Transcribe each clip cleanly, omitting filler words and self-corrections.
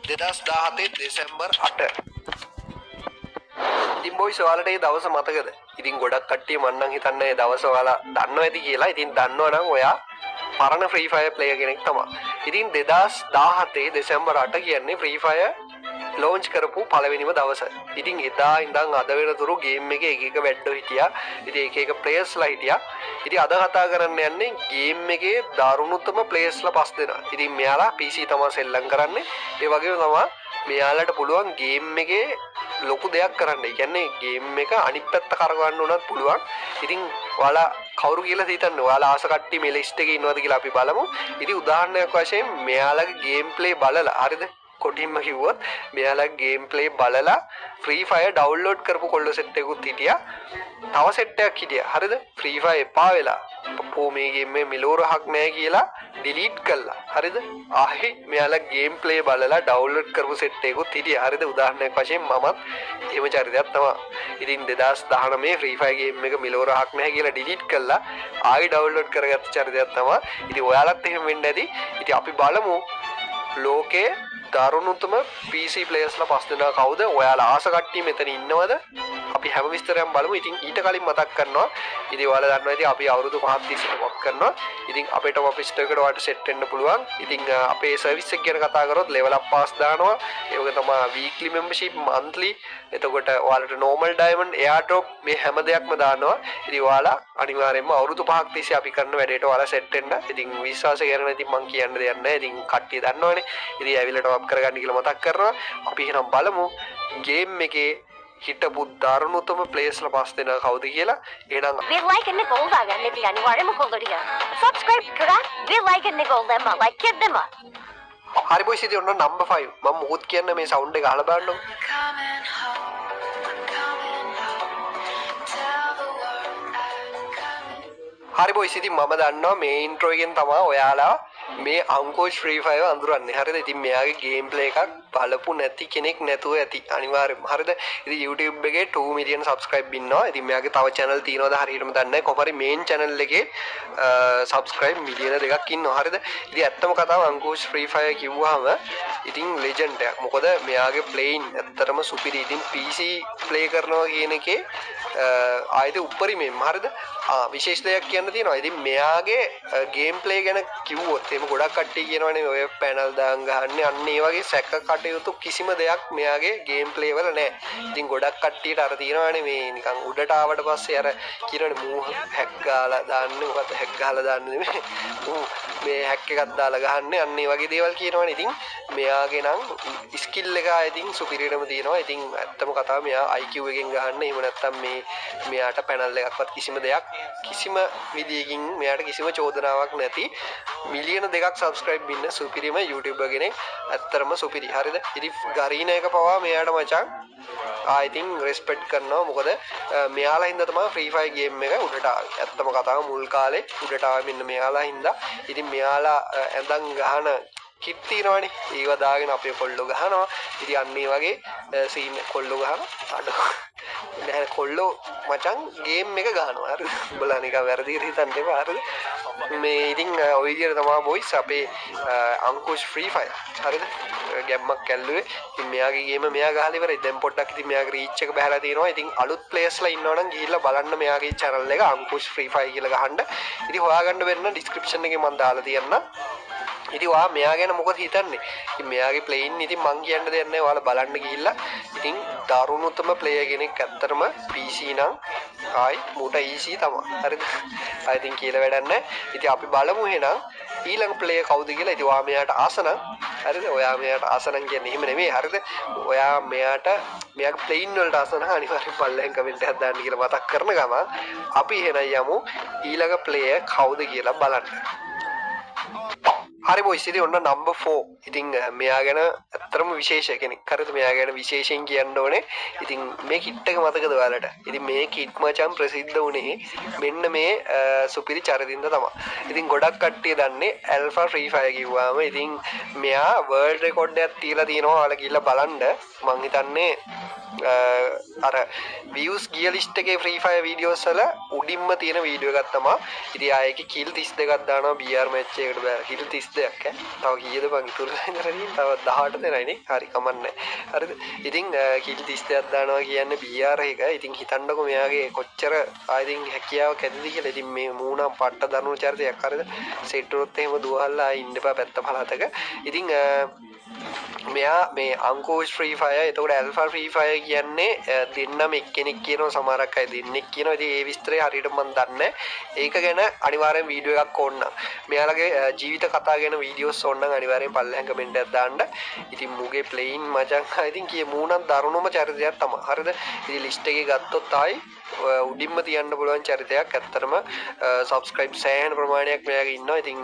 2017 දෙසැම්බර් 8. ඉතින් බොයිස්, ඔයාලට ඒ දවස මතකද? ඉතින් ගොඩක් කට්ටිය මං නම් හිතන්නේ ඒ දවස ඔයාලා දන්නවා ඇති කියලා. ඉතින් දන්නවා නම් ඔයා පරණ ෆ්‍රී ෆයර් ප්ලේයර් කෙනෙක් තමයි. ඉතින් 2017 දෙසැම්බර් 8 කියන්නේ ෆ්‍රී ෆයර් ලෝන්ච් කරපු පළවෙනිම දවස. ඉතින් එදා ඉඳන් අද වෙනතුරු ගේම් එකේ එක එක වැඩ්ඩෝ හිටියා. ඉතින් එක එක ප්ලේයර්ස්ලා හිටියා. ඉතින් අද කතා කරන්න යන්නේ ගේම් එකේ දරුණුතම ප්ලේයර්ස්ලා පස් දෙනා. ඉතින් මෙයාලා PC තමයි සෙල්ලම් කරන්නේ. ඒ වගේම තමයි මෙයාලට පුළුවන් ගේම් එකේ ලොකු දෙයක් කරන්න. ඒ කියන්නේ ගේම් එක අනිත් පැත්ත කරවන්න උනත් පුළුවන්. ඉතින් ඔයාලා කවුරු කියලා හිතන්නේ? ඔයාලා ආස කට්ටිය මේ ලිස්ට් එකේ ඉන්නවද කියලා අපි බලමු. ඉතින් උදාහරණයක් වශයෙන් මෙයාලගේ ගේම් ප්ලේ බලලා, හරිද? කොටින්ම කිව්වොත් මෙයාලගේ ගේම් ප්ලේ බලලා ෆ්‍රී ෆයර් ඩවුන්ලෝඩ් කරපු කොල්ලෝ සෙට් එකකුත් හිටියා. තව සෙට් එකක් හිටියා. හරිද? ෆ්‍රී ෆයර් එපා වෙලා, පෝ මේ ගේම් එක මෙලෝ රහක් නෑ කියලා ඩිලීට් කළා. හරිද? ආයෙ මෙයාලා ගේම් ප්ලේ බලලා ඩවුන්ලෝඩ් කරපු සෙට් එකකුත් හිටියා. හරිද? උදාහරණයක් වශයෙන් මමත් එහෙම චරිතයක් තමයි. ඉතින් 2019 ෆ්‍රී ෆයර් ගේම් එක මෙලෝ රහක් නැහැ කියලා ඩිලීට් කළා, ආයෙ ඩවුන්ලෝඩ් කරගත්ත චරිතයක් තමයි. ඉතින් ඔයාලත් එහෙම වෙන්න ඇති. ඉතින් අපි බලමු ලෝකයේ දරුණුතම PC ප්ලේයර්ස්ලා පස් දෙනා කවුද? ඔයාලා ආස කට්ටිය මෙතන ඉන්නවද? අපි හැම විස්තරයක්ම බලමු. ඉතින් ඊට කලින් මතක් කරනවා. ඉතින් ඔයාලා දන්නවා ඉතින් අපි අවුරුදු 5ක් තිස්සේ ටොප් අප් කරනවා. ඉතින් අපේ ටොප් අප් ස්ටෝර් එකට ඔයාලට සෙට් වෙන්න පුළුවන්. ඉතින් අපේ සර්විස් එක ගැන කතා කරොත් ලෙවල් අප් පාස් දානවා. ඒ වගේ තමයි වීක්ලි මෙම්බර්ෂිප්, මන්ත්ලි, එතකොට ඔයාලට නෝමල් ඩයමන්ඩ්, එයාර් ඩ්‍රොප් මේ හැම දෙයක්ම දානවා. ඉතින් ඔයාලා අනිවාර්යයෙන්ම අවුරුදු 5ක් තිස්සේ අපි කරන වැඩේට ඔයාලා සෙට් වෙන්න. ඉතින් විශ්වාස කරන, ඉතින් මං කියන්න දෙයක් නැහැ. ඉතින් කට්ටිය දන්නවනේ. ඉතින් ඇවිල්ලා ටොප් අප් කරගන්න කියලා මතක් කරනවා. අපි එහෙනම් බලමු ගේම් එකේ හිටපු දරුණුතම ප්ලේයර්ස්ලා පස් දෙනා කවුද කියලා. එහෙනම් බෙල් අයිකන් එක ඔබා ගන්න ඉතින් අනිවාර්යයෙන්ම කොල්ලෝ ටික. සබ්ස්ක්‍රයිබ් කරා, බෙල් අයිකන් එක ඔබලා ලයික් කරන්න. හරි බොයිස්, ඉතින් ඔන්න නම්බර් 5. මම මොකුත් කියන්න, මේ සවුන්ඩ් එක අහලා බලන්නකෝ. Coming home, I'm coming home. Tell the world I'm coming. හරි බොයිස්, ඉතින් මම දන්නවා මේ ඉන්ට්‍රෝ එකෙන් තමයි ඔයාලා මේ අංකෝෂ් ෆ්‍රී ෆයර් අඳුරන්නේ. හරිද? ඉතින් මෙයාගේ ගේම් ප්ලේ එකක් බලපු නැති කෙනෙක් නැතුව ඇති අනිවාර්යෙන්ම. හරිද? ඉතින් YouTube එකේ 2 මිලියන් සබ්ස්ක්‍රයිබ් ඉන්නවා. ඉතින් මෙයාගේ තව චැනල් තියෙනවද හරියටම දන්නේ නැහැ. කොහොම හරි මේන් චැනල් එකේ සබ්ස්ක්‍රයිබ් මිලියන 2ක් ඉන්නවා. හරිද? ඉතින් ඇත්තම කතාව අංකෝෂ් ෆ්‍රී ෆයර් කිව්වහම ඉතින් ලෙජන්ඩ් එකක්. මොකද මෙයාගේ ප්ලේයින් ඇත්තටම සුපිරි. ඉතින් PC play කරනවා කියන එකේ ආයෙත් උපරිමයෙන්ම, හරිද? ආ, විශේෂ දෙයක් කියන්න තියෙනවා. ඉතින් මෙයාගේ ගේම් ප්ලේ ගැන කිව්වොත් එහෙම ගොඩක් කට්ටිය කියනවනේ ඔය පැනල් දාන් ගහන්නේ, අන්න ඒ වගේ සැක කටයුතු කිසිම දෙයක් මෙයාගේ ගේම් ප්ලේ වල නෑ. ඉතින් ගොඩක් කට්ටියට අර තියෙනවනේ මේ නිකන් උඩට ආවට පස්සේ අර කියනවනේ මූ හැක් ගාලා දාන්නේ, මොකද්ද හැක් ගහලා දාන්නේ නෙමෙයි, මූ මේ හැක් එකක් දාලා ගහන්නේ, අන්න ඒ වගේ දේවල් කියනවනේ. ඉතින් මෙයාගේ නම් ස්කිල් එක ඉතින් සුපිරියටම තියෙනවා. ඉතින් ඇත්තම කතාව මෙයා IQ එකෙන් ගහන්න, එහෙම නැත්නම් මේ මෙයාට පැනල් එකක්වත් කිසිම දෙයක් කිසිම විදියකින් මෙයාට කිසිම චෝදනාවක් නැති මිලියන 2ක් සබ්ස්ක්‍රයිබ් ඉන්න සුපිරිම YouTuber කෙනෙක්. ඇත්තටම සුපිරි. හරිද? ඉතින් ගරීන එක පවා මෙයාට මචං ආ ඉතින් රෙස්පෙක්ට් කරනවා. මොකද මෙයාලා හින්දා තමයි ෆ්‍රී ෆයර් ගේම් එක උඩට ආවේ. ඇත්තම කතාව මුල් කාලේ උඩට ආවේ මෙන්න මෙයාලා හින්දා. ඉතින් මෙයාලා ඇඳන් ගහන කිට් තියෙනවනේ. ඒව දාගෙන අපේ කොල්ලෝ ගහනවා. ඉතින් අන්න ඒ වගේ සීන් කොල්ලෝ ගහනවා. අඩෝ නෑ, කොල්ලෝ මචං ගේම් එක ගහනවා. හරිද? උඹලා නිකන් වැරදියට හිතන්න එපා. හරිද? මේ ඉතින් ඔය විදියට තමයි බොයිස් අපේ අංකුෂ් ෆ්‍රී ෆයර්, හරිද, ගැම්මක් ඇල්ලුවේ. ඉතින් මෙයාගේ ගේම මෙයා ගහලා ඉවරයි. දැන් පොඩ්ඩක් ඉතින් මෙයාගේ රීච් එක බහලා තියෙනවා. ඉතින් අලුත් ප්ලේයර්ස්ලා ඉන්නවා නම් ගිහිල්ලා බලන්න මෙයාගේ චැනල් එක, අංකුෂ් ෆ්‍රී ෆයර් කියලා ගහන්න. ඉතින් හොයාගන්න බැරි නම් ඩිස්ක්‍රිප්ෂන් එකේ මම දාලා තියන්නම්. ඉතින් ඔයා මෙයා ගැන මොකද හිතන්නේ? ඉතින් මෙයාගේ ප්ලේයින් ඉතින් මං කියන්න දෙයක් නැහැ. ඔයාලා බලන්න ගිහිල්ලා. ඉතින් දරුණුතම ප්ලේයර් කෙනෙක් ඇත්තටම PC නම් ආයි මූට ඊසි තමයි. හරිද? ආයි ඉතින් කියලා වැඩක් නැහැ. ඉතින් අපි බලමු එහෙනම් ඊළඟ ප්ලේයර් කවුද කියලා. ඉතින් ඔයා මෙයාට ආස නම්, හරිද? ඔයා මෙයාට ආස නම් කියන්නේ එහෙම නෙමෙයි. හරිද? ඔයා මෙයාට මෙයාගේ ප්ලේයින් වලට ආස නම් අනිවාර්යෙන් පල්ලෙන් කමෙන්ට් එකක් දාන්න කියලා මතක් කරන ගමන් අපි එහෙනම් යමු ඊළඟ ප්ලේයර් කවුද කියලා බලන්න. හරි බොයිස්, ඉතින් ඔන්න නම්බර් 4. ඉතින් මෙයා ගැන ඇත්තටම විශේෂ කෙනෙක්. හරිද? මෙයා ගැන විශේෂයෙන් කියන්න ඕනේ. ඉතින් මේ කිට් එක මතකද ඔයාලට? ඉතින් මේ කිට් මචං ප්‍රසිද්ධ වුණේ මෙන්න මේ සුපිරි චරිතින්ද තමයි. ඉතින් ගොඩක් කට්ටිය දන්නේ ඇල්ෆා ෆ්‍රී ෆයර් කිව්වාම. ඉතින් මෙයා වර්ල්ඩ් රෙකෝඩ් එකක් තියලා තියෙනවා. ඔයාලා ගිහිල්ලා බලන්න. මං හිතන්නේ අර views ගිය ලිස්ට් එකේ Free Fire videos වල උඩින්ම තියෙන වීඩියෝ එකක් තමයි. ඉතින් ආ ඒකේ කිල් 32ක් දානවා BR match එකකට බෑ. කිල් 32ක් ඈ. තව කීයද බං ඉතුරු වෙලා ඉඳලා තියෙන්නේ? තව 18 දෙනයි නේ. හරි, කමන්නේ. හරිද? ඉතින් කිල් 32ක් දානවා කියන්නේ BR එක. ඉතින් හිතන්නකෝ මෙයාගේ කොච්චර ආ ඉතින් හැකියාවක් ඇතිද කියලා. ඉතින් මේ මූණම් පට්ට දරුණු චරිතයක්. හරිද? සෙට් වුණොත් එහෙම දුවහල්ලා ආ ඉන්න එපා පැත්ත පළාතක. ඉතින් මෙයා මේ අංකෝෂ් ෆ්‍රී ෆයර්, එතකොට ඇල්ෆා ෆ්‍රී ෆයර් කියන්නේ දෙන්නම එක්කෙනෙක් කියනවා, සමහරක් අය දෙන්නෙක් කියනවා. ඉතින් ඒ විස්තරය හරියට මම දන්නේ. ඒක ගැන අනිවාර්යෙන් වීඩියෝ එකක් ඕන නම්, මෙයාලගේ ජීවිත කතා ගැන වීඩියෝස් ඕන නම් අනිවාර්යෙන් පල්ලෙහාන් කමෙන්ට් එකක් දාන්න. ඉතින් මුගේ ප්ලේයින් මචං, ඉතින් කිය මූණක් දරුණුම චරිතයක් තමයි. හරිද? ඉතින් ලිස්ට් එකේ ගත්තොත් ආයි උඩින්ම තියන්න පුළුවන් චරිතයක් ඇත්තටම. සබ්ස්ක්‍රයිබ් සෑහෙන ප්‍රමාණයක් මෙයාගේ ඉන්නවා. ඉතින්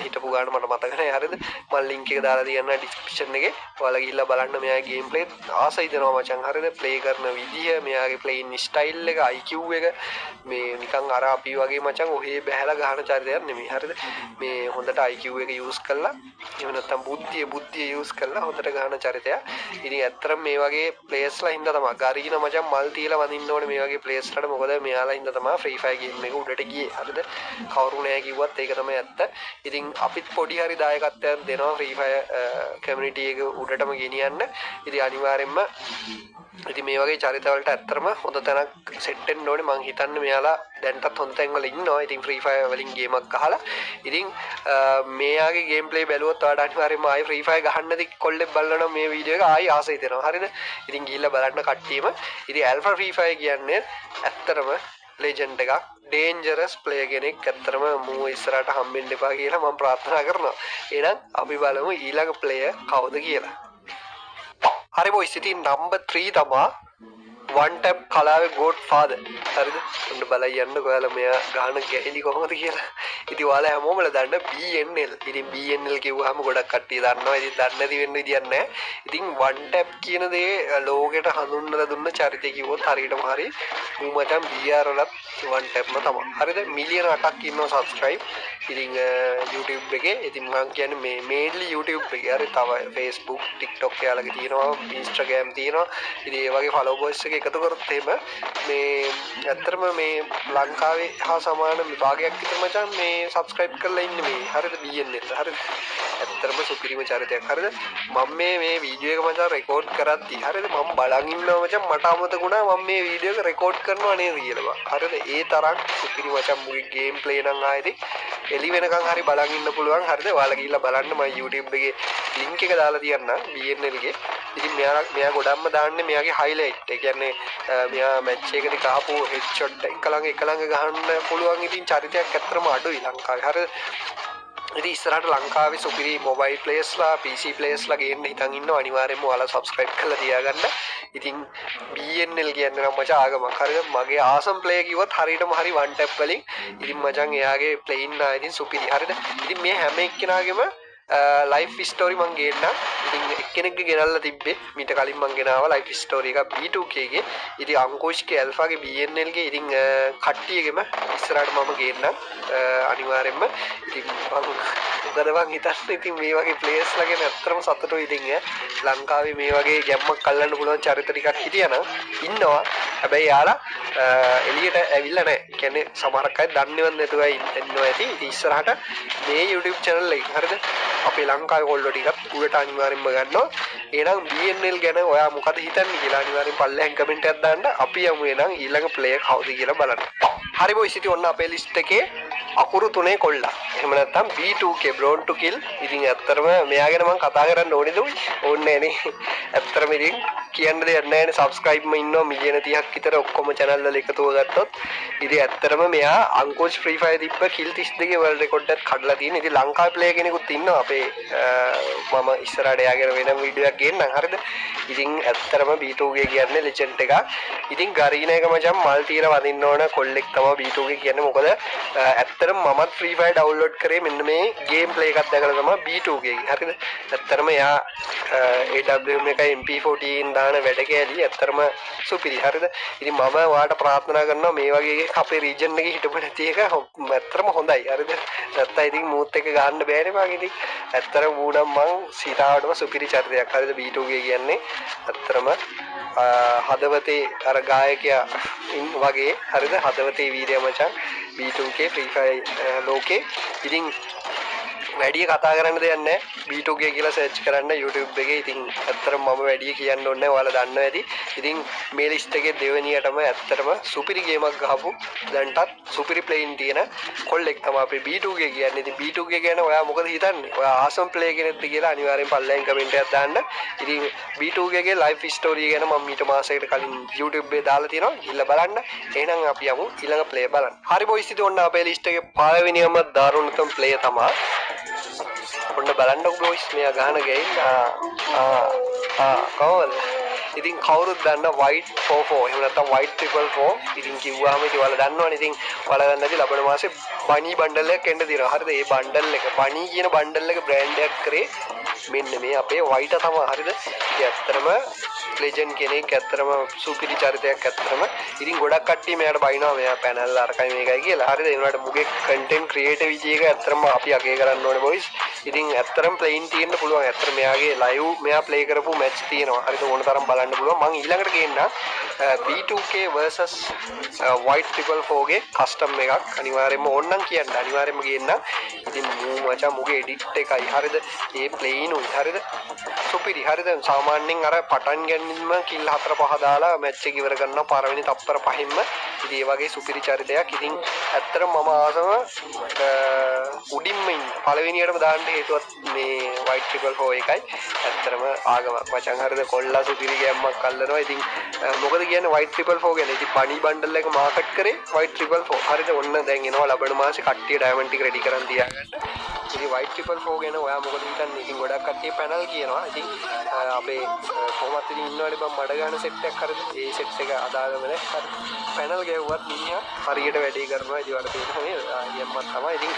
හිටපු ගාන මට මතක නෑ. හරිද? මම ලින්ක් එක දාලා තියන්න ඩිස්ක්‍රිප්ෂන් එකේ. ඔයාලා ගිහිල්ලා බලන්න. මෙයාගේ ගේම් ප්ලේ ආස හිතෙනවා මචං. හරිද? ප්ලේ කරන විදිහ, මෙයාගේ ප්ලේයින් ස්ටයිල් එක, IQ එක මේ නිකන් අර අපි වගේ මචං ඔහේ බැහැලා ගහන චරිතයක් නෙමෙයි. හරිද? මේ හොඳට IQ එක යූස් කරලා, එහෙම නැත්නම් බුද්ධිය බුද්ධිය යූස් කරලා හොඳට ගහන චරිතයක්. ඉතින් ඇත්තටම මේ වගේ ප්ලේයර්ස්ලා හින්දා තමයි ගරීන මචං මල් තියලා වඳින්න ඕනේ මේ වගේ ප්ලේයර්ස්ලාට. මොකද මෙයාලා හින්දා තමයි ෆ්‍රී ෆයර් ගේම් එක උඩට ගියේ. හරිද? කවුරු නෑ කිව්වත් ඒක තමයි ඇත්ත. ඉතින් අපිත් පොඩි හරි දායකත්වයක් දෙනවා ෆ්‍රී ෆයර් කමියුනිටි එක උඩටම ගෙනියන්න. ඉතින් අනිවාර්යෙන්ම ඉතින් මේ වගේ චරිතවලට ඇත්තටම හොඳ තැනක් සෙට් වෙන්න ඕනේ. මං හිතන්නේ මෙයාලා දැන්ටත් හොඳ තැන්වල ඉන්නවා. ඉතින් ෆ්‍රී ෆයර් වලින් ගේමක් ගහලා ඉතින් මෙයාගේ ගේම් ප්ලේ බැලුවොත් ඔයාලට අනිවාර්යෙන්ම ආයි ෆ්‍රී ෆයර් ගහන්න නැති කොල්ලෙක් බලනවා නම් මේ වීඩියෝ එක ආයි ආස හිතෙනවා. හරිද? ඉතින් ගිහිල්ලා බලන්න කට්ටියම. ඉතින් ඇල්ෆා ෆ්‍රී ෆයර් කියන්නේ ඇත්තටම ලෙජන්ඩ් එකක්, ඩේන්ජරස් ප්ලේයර් කෙනෙක්. ඇත්තටම මූ ඉස්සරහට හම්බෙන්න එපා කියලා මම ප්‍රාර්ථනා කරනවා. එහෙනම් අපි බලමු ඊළඟ ප්ලේයර් කවුද කියලා. හරි බොයිස්, ඉතින් නම්බර් 3 තමා වන් ටැප් කලාවේ ගෝඩ් ෆාදර්. හරිද? ඔන්න බලයි යන්න ඔයාලා මෙයා ගහන ගැහිලි කොහොමද කියලා. ඉතින් ඔයාලා හැමෝම දන්න BNL. ඉතින් BNL කිව්වහම ගොඩක් කට්ටිය දන්නවා. ඉතින් දන්නේ නැති වෙන්න විදියක් නැහැ. ඉතින් වන් ටැප් කියන දේ ලෝකෙට හඳුන්වලා දුන්න චරිතය කිව්වොත් හරියටම හරි මූ මචං BR වලත් වන් ටැප්ම තමයි. හරිද? මිලියන 8ක් ඉන්නවා සබ්ස්ක්‍රයිබ්. ඉතින් YouTube එකේ, ඉතින් මං කියන්නේ මේ මේන්ලි YouTube එකේ. හරි, තව Facebook, TikTok එයාලගේ තියෙනවා, Instagram තියෙනවා. ඉතින් ඒ වගේ ෆලෝවර්ස් එක එකතු කරොත් එහෙම මේ ඇත්තටම මේ ලංකාවේ හා සමාන විභාගයක් විතර මචං මේ සබ්ස්ක්‍රයිබ් කරලා ඉන්නේ මේ. හරිද? BNL. හරිද? ඇත්තටම සුපිරිම චරිතයක්. හරිද? මම මේ මේ වීඩියෝ එක මචං රෙකෝඩ් කරද්දි, හරිද, මම බලන් ඉන්නවා මචං, මට අමතක වුණා මම මේ වීඩියෝ එක රෙකෝඩ් කරනවා නේද කියලා බං. හරිද? ඒ තරම් සුපිරි මචං මුගේ ගේම් ප්ලේ නම් ආයෙත් එලි වෙනකන් හරි බලන් ඉන්න පුළුවන්. හරිද? ඔයාලා ගිහිල්ලා බලන්න. මම YouTube එකේ ලින්ක් එක දාලා තියන්නම් BNL ගේ. ඉතින් මෙයා මෙයා ගොඩක්ම දාන්නේ මෙයාගේ හයිලයිට්. ඒ කියන්නේ මෙයා මැච් එකකදී ගහපු හෙඩ්ෂොට් එක ළඟ එක ළඟ ගහන්න පුළුවන් ඉතින් චරිතයක් ඇත්තටම අඩුයි ලංකාවේ. හරිද? ඉතින් ඉස්සරහට ලංකාවේ සුපිරි මොබයිල් ප්ලේයර්ස්ලා, PC ප්ලේයර්ස්ලා ගේන්න හිතන් ඉන්නවා. අනිවාර්යෙන්ම ඔයාලා සබ්ස්ක්‍රයිබ් කරලා තියාගන්න. ඉතින් BNL කියන්නේ නම් මචං ආගමක්. හරිද? මගේ ආසම් ප්ලේයර් කිව්වොත් හරියටම හරි වන් ටැප් වලින්. ඉතින් මචං එයාගේ ප්ලේයින් ආ ඉතින් සුපිරි. හරිද? ඉතින් මේ හැම එක්කෙනාගේම ලයිෆ් ස්ටෝරි මං ගේන්නම්. ඉතින් එක්කෙනෙක්ගේ ගෙනල්ලා තිබ්බේ මීට කලින් මං ගෙනාවා ලයිෆ් ස්ටෝරි එකක් B2K ගේ. ඉතින් අංකෝෂ්ගේ, ඇල්ෆාගේ, BNL ගේ, ඉතින් කට්ටියගෙම ඉස්සරහට මම ගේන්නම් අනිවාර්යෙන්ම. ඉතින් මං මොකද මං හිතන්නේ, ඉතින් මේ වගේ ප්ලේයර්ස්ලා ගැන ඇත්තටම සතුටුයි. ඉතින් ඈ ලංකාවේ මේ වගේ ගැම්මක් අල්ලන්න පුළුවන් චරිත ටිකක් හිටියනම් ඉන්නවා. හැබැයි යාලා එළියට ඇවිල්ලා නැහැ. ඒ කියන්නේ සමහරක් අය දන්නේවත් නැතුව ඉන්නවා ඇති. ඉතින් ඉස්සරහට මේ YouTube channel එක, හරිද, අපේ ලංකාවේ කොල්ලෝ ටිකත් උඩට අනිවාර්යෙන්ම ගන්නවා. එහෙනම් BNL ගැන ඔයා මොකද හිතන්නේ කියලා අනිවාර්යෙන් පල්ලෙහාන් කමෙන්ට් එකක් දාන්න. අපි යමු එහෙනම් ඊළඟ ප්ලේයර් කවුද කියලා බලන්න. හරි බොයිස්, ඉතින් ඔන්න අපේ ලිස්ට් එකේ අකුරු තුනේ කොල්ලා. එහෙම නැත්නම් B2K, Born to Kill. ඉතින් ඇත්තටම මෙයා ගැන මං කතා කරන්න ඕනේද උයි? ඕනේ නෑනේ. ඇත්තටම ඉතින් කියන්න දෙයක් නෑනේ. සබ්ස්ක්‍රයිබ්ම ඉන්නවා මිලියන 30ක් විතර ඔක්කොම channel වල එකතුව ගත්තොත්. ඉතින් ඇත්තටම මෙයා අංකෝෂ් ෆ්‍රී ෆයර් තිබ්බ කිල් 32 වර්ල්ඩ් රෙකෝඩ් එකත් කඩලා තියෙන. ඉතින් ලංකාවේ ප්ලේයර් කෙනෙකුත් ඉන්නවා අපේ. මම ඉස්සරහට එයා ගැන වෙනම වීඩියෝ එකක් ගේන්නම්. හරිද? ඉතින් ඇත්තටම B2K කියන්නේ ලෙජන්ඩ් එකක්. ඉතින් ගරීන එක මචං මල් තියලා වදින්න ඕන කොල්ලෙක් තමයි B2K කියන්නේ. මොකද ඇත්තටම මමත් ෆ්‍රී ෆයර් ඩවුන්ලෝඩ් කරේ මෙන්න මේ ගේම් ප්ලේ එකක් දැකලා තමයි B2K ගේ. හරිද? ඇත්තටම එයා AWM එකයි MP14. දාන වැඩ කෑලි ඇත්තටම සුපිරි. හරිද? ඉතින් මම ඔයාලට ප්‍රාර්ථනා කරනවා මේ වගේ එකක් අපේ රීජන් එකේ හිටපු නැති එක ඇත්තටම හොඳයි. හරිද? නැත්තම් ඉතින් මූත් එක ගහන්න බෑනේ මං. ඉතින් ඇත්තටම මූ නම් මං සිතාවටම සුපිරි චරිතයක්. හරිද? B2K කියන්නේ ඇත්තටම හදවතේ අර ගායකයා වගේ. හරිද? හදවතේ වීරයා මචං B2K Free Fire ලෝකේ. ඉතින් වැඩි කතා කරන්න දෙයක් නැහැ. B2K කියලා සර්ච් කරන්න YouTube එකේ. ඉතින් ඇත්තටම මම වැඩි කියන්න ඕනේ නැහැ. ඔයාලා දන්නවා ඇති. ඉතින් මේ ලිස්ට් එකේ දෙවෙනියටම ඇත්තටම සුපිරි ගේමක් ගහපු, දැන්ටත් සුපිරි ප්ලේයින් තියෙන කොල්ලෙක් තමයි අපේ B2K කියන්නේ. ඉතින් B2K ගැන ඔයා මොකද හිතන්නේ? ඔයා ආසම් ප්ලේයර් කෙනෙක්ද කියලා අනිවාර්යෙන් පල්ලෙන් කමෙන්ට් එකක් දාන්න. ඉතින් B2K ගේ ලයිෆ් ස්ටෝරි ගැන මම මීට මාසයකට කලින් YouTube එකේ දාලා තියෙනවා. ගිහිල්ලා බලන්න. එහෙනම් අපි යමු ඊළඟ ප්ලේයර් බලන්න. හරි බොයිස්, ඉතින් ඔන්න අපේ ලිස්ට් එකේ පළවෙනියම දරුණුතම ප්ලේයර් තමයි. ඔන්න බලන්නකෝ බොයිස්, මෙයා ගහන ගේම්. ආ ආ ආ, කොහොමද? ඉතින් කවුරුත් දන්න white 44, එහෙම නැත්නම් white 444. ඉතින් කිව්වහම ඉතින් ඔයාලා දන්නවනේ. ඉතින් ඔයාලා දන්නේ නැති ලබන මාසේ බනි බණ්ඩල් එකක් එන්න තියෙනවා. හරිද? ඒ බණ්ඩල් එක, බනි කියන බණ්ඩල් එක බ්‍රෑන්ඩ් එකක් කරේ මෙන්න මේ අපේ white තමයි. හරිද? ඉතින් ඇත්තටම ලෙජන්ඩ් කෙනෙක්, ඇත්තටම සුපිරි චරිතයක් ඇත්තටම. ඉතින් ගොඩක් කට්ටිය මෙයාට බයිනවා, මෙයා පැනල් අරකයි මේකයි කියලා. හරිද? ඒ වුණාට මුගේ කන්ටෙන්ට් ක්‍රියේටිවිටි එක ඇත්තටම අපි අගය කරන්න ඕනේ බොයිස්. ඉතින් ඇත්තටම ප්ලේයින් තියෙන්න පුළුවන්. ඇත්තටම මෙයාගේ ලයිව් මෙයා ප්ලේ කරපු මැච් තියෙනවා. හරිද? ඕන තරම් බලන්න පුළුවන්. මං ඊළඟට ගේන්න B2K versus White 444 ගේ කස්ටම් එකක්. අනිවාර්යයෙන්ම ඕන්නම් කියන්න, අනිවාර්යයෙන්ම ගේන්න. ඉතින් මූ මචං මුගේ එඩිට් එකයි, හරිද, ඒ ප්ලේයිනුයි, හරිද, සුපිරි. හරිද? සාමාන්‍යයෙන් අර පටන් ගැනීමම කිල් හතර පහ දාලා මැච් එක ඉවර කරනවා පළවෙනි තප්පර පහෙන්ම. ඉතින් ඒ වගේ සුපිරි චරිතයක්. ඉතින් ඇත්තටම මම ආසම උඩින්ම ඉන්න පළවෙනියටම දාන්න හේතුවත් මේ white 444 එකයි. ඇත්තටම ආගමක් මචං. හරිද? කොල්ලා සුපිරි ගැම්මක් අල්ලනවා. ඉතින් මොකද කියන්නේ white 444 ගැන? ඉතින් බනි බණ්ඩල් එක මාකට් කරේ white 444. හරිද? ඔන්න දැන් එනවා ලබන මාසේ. කට්ටිය ඩයමන්ඩ් ටික රෙඩි කරන් තියාගන්න. ඉතින් white 444 ගැන ඔයා මොකද හිතන්නේ? ඉතින් ගොඩක් කට්ටිය පැනල් කියනවා. ඉතින් අපේ කොහොමත් ඉතින් ඉන්නවනේ බං මඩ ගහන සෙට් එකක්. හරිද? ඒ සෙට් එක අදාළම නෑ. හරි, පැනල් ගැහුවත් මිනිහා හරියට වැඩේ කරනවා. ඉතින් ඔයාලට පේනවා නේද? ගැම්මක් තමයි. ඉතින්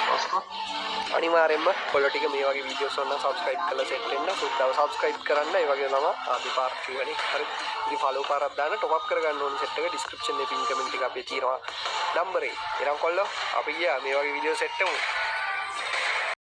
අනිවාර්යෙන්ම කොල්ල ටික මේ වගේ වීඩියෝස් වල නම් සබ්ස්ක්‍රයිබ් කරලා සෙට් වෙන්න. සුද්දාව සබ්ස්ක්‍රයිබ් කරන්න. ඒ වගේම තමයි ආදි පාරක් කිව්වනේ. හරි, ඉතින් ෆලෝ පාරක් දාන්න. ටොප් අප් කරගන්න ඕන සෙට් එක ඩිස්ක්‍රිප්ෂන් එකේ පින් කමෙන්ට් එක අපේ තියෙනවා නම්බරේ. එහෙනම් කොල්ලෝ, අපි ගියා. මේ වගේ වීඩියෝ සෙට් වෙමු.